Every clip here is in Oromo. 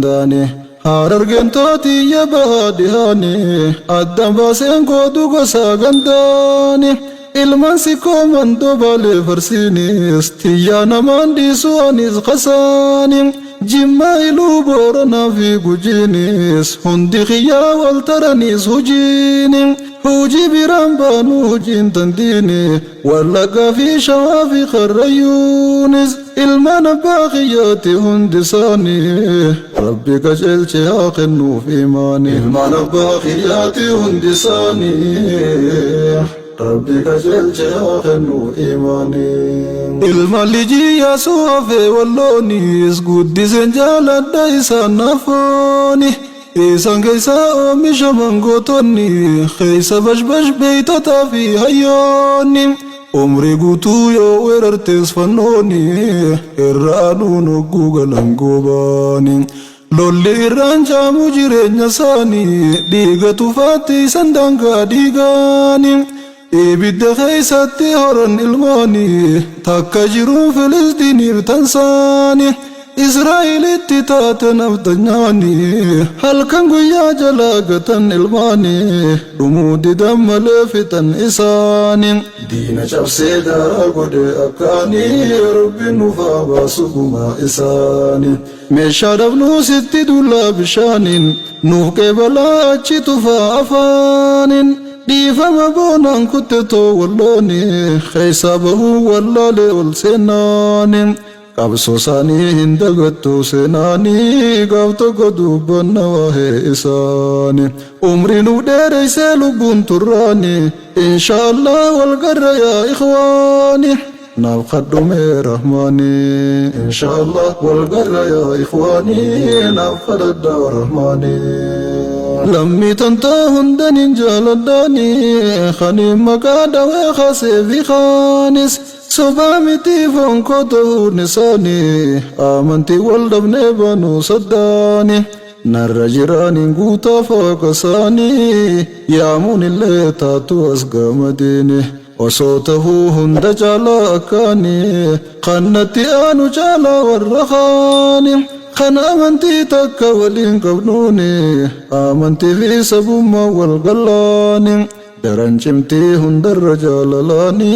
Daani Harargeen tootiyya bahaa dhihaani addan baaseen goodu gosa gandaani ilman sikkoo mandoo baalee farsiinis tiyyaa namaan dhiisu anis kasaani Jimmaa Iluu Booranaa fi Gujiinis hundi kiyyaa wal taraniis hujiini hujii biraan baanu hujiin tandiini Wallaggaa fi Shawaa fi Karrayyuunis ilmaan abbaa kiyyaati hundi isaanii Rabbi qajeelche haa kennuuf imaani. Ilmaan abbaa kiyyaati hundi isaanii Rabbi qajeelche haa kennuuf imaani. Ilmaan lijii Yaasuu hafee Walloonis guddiseen jaaladha isaan naaf fooni. Isaan keessa oomishaman gootonni, keessa bashbash beeytotaa fi hayyoonni. Umrii guutuu yoo weerartes fannooni, irra aanuun hogguu galan goobaani. Lolli irraan jaamu jireenya isaani, dhiiga tufaatti isan daangaa dhiigaani. Ibidda keessatti horan ilmaani, takka jiruun Filisxiiniif tansaani. Israa'elitti taate nafxanyaani, halkan guyyaa jalaa gatan ilmaani, dhumuu didan malee fixan isaani. Diina cabsee daaraa godhe akkaani, Rabbi nuuf haa baasu gumaa isaani. Meeshaa dhabnuu sitti dullaa bishaaniin, nuuf qeebalaa achi tufaa afaaniin. Dhiifama boonaan kutte too wallooni, keessaa bahuu wallaalee ol seennaani. Qabsoo isaanii hin dagattu seenaani, gaaf tokko dubbanna waa'ee isaani. Umrii nuuf dheereysee lubbuun turraani, inshaallah wal garra yaa ikhwaani. Naaf kadhume rahmaani, inshaallah wal garra yaa ikhwaani, naaf kadhadha rahmaani. Lammii tantaa hundanin jaaladhaani, kaniin maqaa dhawee kaasee fi kaanis. Sobaa miti foon koo ta'uun isaani, amantii wal dhabnee baanuu saddaani. Narra jiraaniin guutaa faaqa isaanii, yaamuun illee taatu as gamadiini. Osoo tahuu hunda caalaa akkaani, kan natti aanu caalaa warra kaani. Kan amantii takka waliin qabnuuni, amantii fi sabummaa wal gallaani. Daran cimtii hundarra jaalalaani,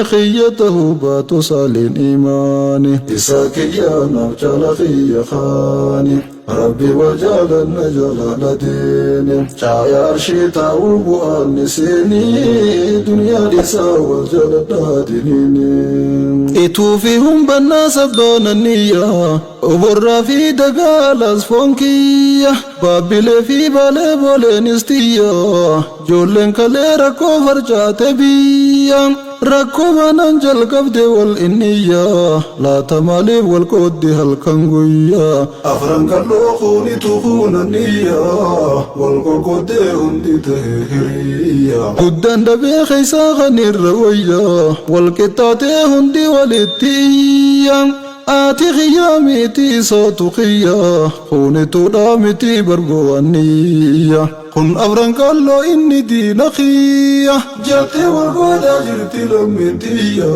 kiyya tahuu baatu saaliin imaani. Isaa kiyya naaf caala kiyya kaani, Rabbi wal jaalanna jaalala diini. Caaya arshii taa'uu bu'aan isiini, duniyaa dhiisaa wal jaaladhaa diniini. Ituu fi humbannaa sabbaana niyya, oborraa fi dagaalaas foon kiyya. Baabbilee fi baalee booleenis tiyya, joolleen kalee rakkoo farcaate biyya. Rakkoo baanaan jalqabde wal inniyya, laata maaliif wal qooddi halkan guyya. Afran qalloo kuunitu kuunaniyya, wal qoqqooddee hundi ta'e hiriyya. Guddaan dhabee keessaa kan irra wayya, wal qixxaatee hundi walitti iyya. Ati kiyya miti isaatu kiyya, kunituudha miti bargo'aniyya. Kun afran qalloo inni diina kiyya, jettee wal goodaa jirti lammiin tiyya.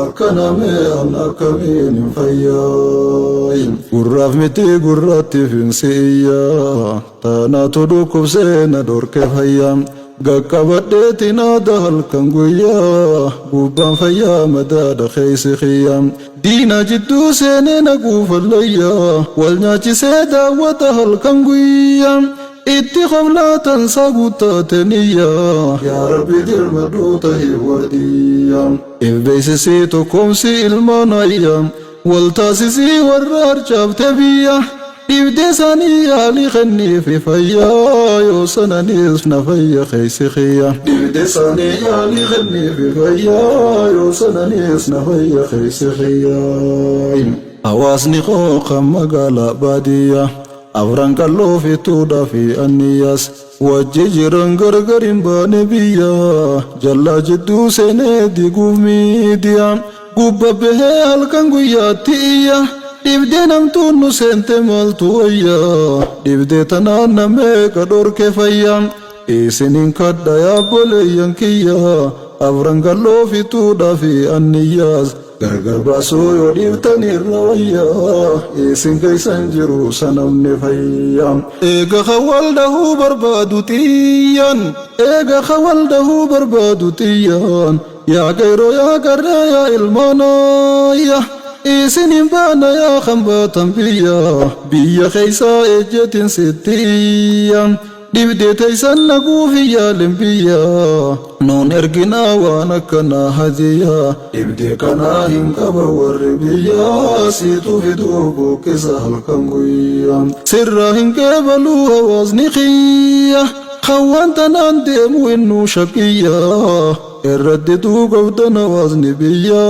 Akkana mee an akkamiin hin fayyaa. Gurraaf miti gurraatti finsi iyya, taanaatu dhukkubsee na dhorke fayyaa. Gaqqabadheetiin aada halkan guyyaa, gubbaan fayyaa madaadha keessi kiyya. Diina jidduu seenee na guufallayya, wal nyaachisee daawwata halkan guyyaa. Itti qoblaatan isaa guuttate niyya, yaa Rabbi dirmadhuu tahi wardiyya. If beeksisii tokkoomsi ilmaan ayya, wal taasisii warra harcaafte biyya. Dhibdee isaanii yaalii kenniifi fayyaa, yoo sananiis na fayya keessi kiyya. Dhibdee isaanii yaalii kenniifi fayyaa, yoo sananiis na fayya keessi kiyya. Hawaasni koo kan magaalaa baadiyyaa, afran qalloo fi tuudhaa fi anniyyaas wajji jiran gargar hin baane biyya. Jallaa jidduu seenee diguuf miidiyaa, gubba bahee halkan guyyaatti iyya. Dhibdee namtuun nu seente maaltu wayya, dhibdee tanaan nameeqa dhorke fayya. Isinin kadha yaabboleeyyan kiyya, afran qalloo fi tuudhaa fi anniyyaas. Gargar baasuu yoo dhiiftan irra wayya, isin keeysan jiru sanamni fayya. Eega kan wal dhahuu barbaadu xiyyaan, eega kan wal dhahuu barbaadu xiyyaan, yaa qeyroo yaa qarree yaa ilmaan ayya. Isin hin baana yaa kan baatan biyya, biyya keeysaa ejjetin sitti iyya. Dhibdee teeysan naguuf hin yaalin biyya, nuun erginaa waan akkanaa hadiyya. Dhibdee kanaa hin qaban warri biyya, siitu fiduu buqqisa halkan guyya. Sirraa hin qeebaluu hawaasni kiyya, kan waan tanaan deemu innuu shaqiyya. Irra diduu qabdan hawaasni biyya,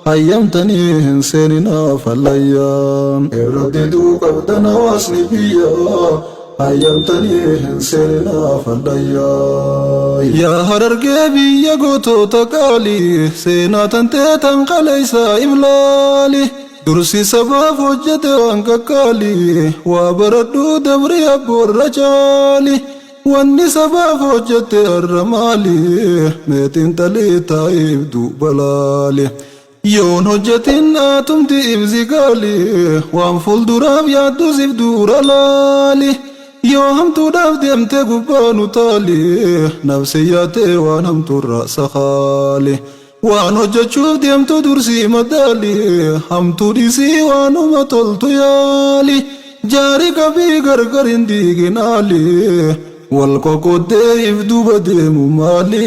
hayyamtanii hin seeninaa fallayya. Irra diduu qabdan hawaasni biyya, hayyamtanii hin seeninaa fallayya. Yaa Harargee biyya gootota qaali, seenaa tantee tan kaleeysaa iblaali. Dursi sabaaf hojjete waan qaqqaali, waa baradhuu dabri abboorra caali. Wanni sabaaf hojjette har'a maali? Mee xiinxalii taa'iif duuba laali. Yoon hojjetin atumti ibsi gaali, waan fuulduraaf yaaddus if dura laali. Yoo hamtuudhaaf deemte gubbaan utaali, nafsiyyaa tee waan hamtuurraa sakaali. Waan hojjechuuf deemtu dursii madaali, hamtuu dhiisii waanuma toltu yaali. Jaari qabii gargar hin diigin aali, wal qoqqoddee if duuba deemu maali?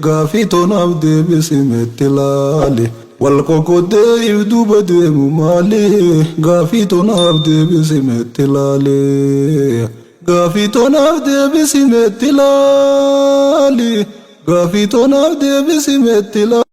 Gaafii tonaaf deebisi meetti laali. Wal qoqqoddee if duuba deemu maali? Gaafii tonaaf deebisi meetti laali. Gaafii tonaaf deebisi meetti laali. Gaafii tonaaf deebisi meetti laali.